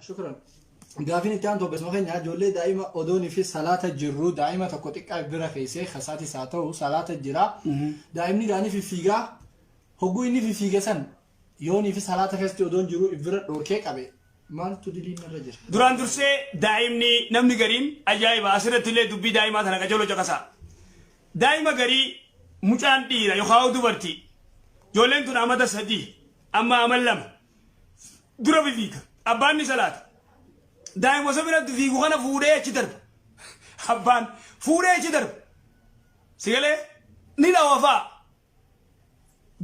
Shukran. Gaafiin itti aantu obboleessuma keenya ijoollee daa'ima odoonii fi salaata jirru daa'ima tokko xiqqaa bira keessee kasaatis haa ta'u salaata jira. Daa'imni gaanii fiffiigaa hogguu inni fiffiige san yoonii fi salaata keessatti odoon jiru bira dhoorkee qabe maaltu diliin irra jira? Duraan dursee daa'imni namni gariin ajaa'iba asirratti illee dubbii daa'imaa tana qajeeloo caqasaa. Daa'ima garii mucaan dhiira yookaan dubartii ijoolleen tun amata 3 amma amal 2 dura fiiga abbaan ni salaata. Daa'ima osoo biratti fiigu kana fuudhee achi darba. Abbaan fuudhee achi darba. Sigalee ni dhawa fa'a.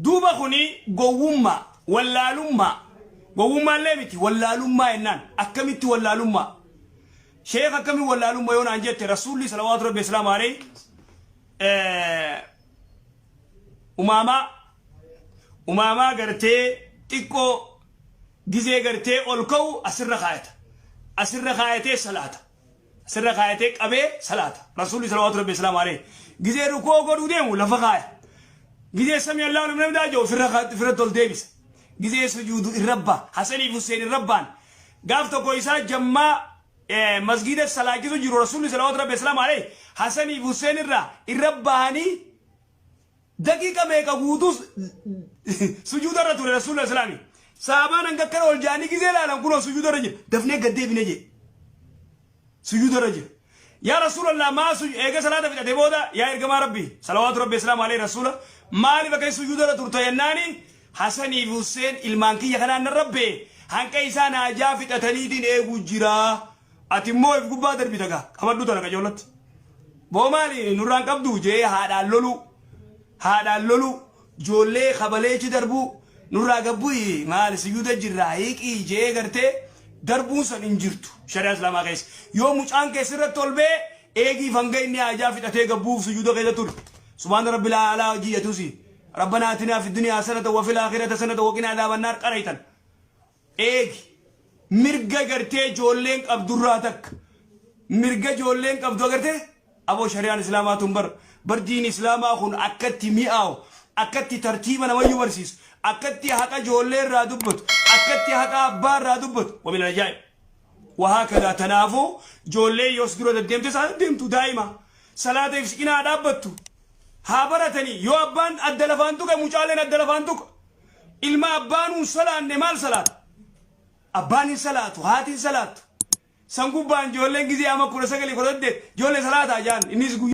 Duuba kuni gowwummaa, wallaalummaa, gowwummaallee miti wallaalummaa jennaan akkamitti wallaalummaa? Sheekh akkamiin wallaalummaa yoo naan jette Rasuulli salawaatu rabbi islaamu alayhi umaamaa umaamaa gartee xiqqoo gizee gartee ol ka'u asirra kaayata. Asirra kaayatee salaata. Asirra kaayatee qabee salaata. Rasuulli salawaatu rabbi islaamu alayhi. Gizee rukoo godhuu deemu lafa kaaya. Gizee sami Allahu liman hamidaa jedhu ofirra ofirratti ol deebisa. Gizee sujuudu irra ba'a. Hasanii fi Hussein irra ba'an. Gaaf tokko isaa jammaa masgiida salaachisu jiru Rasuulli salawaatu rabbi islaamu alayhi Hasanii fi Hussein irraa irra bahanii daqiiqa meeqa guutuu sujuuda irra ture Rasuulli Islaami. Sahabaan hanga akkana ol ja'anii gizee laalan kunoo sujuuda irra jira. Dafnee gad deebine jee. Sujuuda irra jira. Yaa Rasuulallah maa eega salaata fixate booda yaa ergamaa Rabbii salawaatu Rabbi Islaamu alayhi Rasuula maaliif akka sujuuda irra turte jennaani Hasanii fi Hussein ilmaan kiyya kanaan narra bee hanqa isaan haajaa fixataniitiin eeguu jira. Ati immoo if gubbaa darbita gaa qabadhu tana qajeelatti. Boo maali nurraan qabdu jee haadhaan loluu haadhaan loluu ijoollee kabaleechi darbuu nurraa gabbu'i maali sujuuda jirraa hiiqii jee gartee darbuun san hin jirtu shari'aa islaamaa keessa. Yoo mucaan kee sirratti ol ba'e eegiif hanga inni haajaa fixatee gabbuuf sujuuda keessa ture. Subhaana rabbil a'laa hojii jetusi. Rabbana atinaa fi duniyaa hasanata wa fil aakhirati hasanata wa qinaa adaaban naar qaraytan. Eegi. Mirga gartee ijoolleen qabdurraa takka. Mirga ijoolleen qabdu agartee? Aboo shari'aan islaamaa tun bar bar diin islaamaa kun akkatti mi'aawu, akkatti tartiiba namayyuu barsiisu, akkatti haqa ijoollee irraa dubbatu, akkatti haqa abbaa irraa dubbatu. Wa min ajaa'ib. Wahaakadaa tanaafuu ijoollee yoos dura deddeemte isaa deddeemtu daa'ima. Salaata if cinaa dhaabbattu. Haa baratanii yoo abbaan adda lafaan tuqe mucaaleen adda lafaan tuqa. Ilma abbaanuu hin salaanne maal salaata? Abbaan hin salaatu, haati hin salaattu. San gubbaan ijoolleen gizee ama 19 18 ijoollee salaataa jaan innis guyyaa.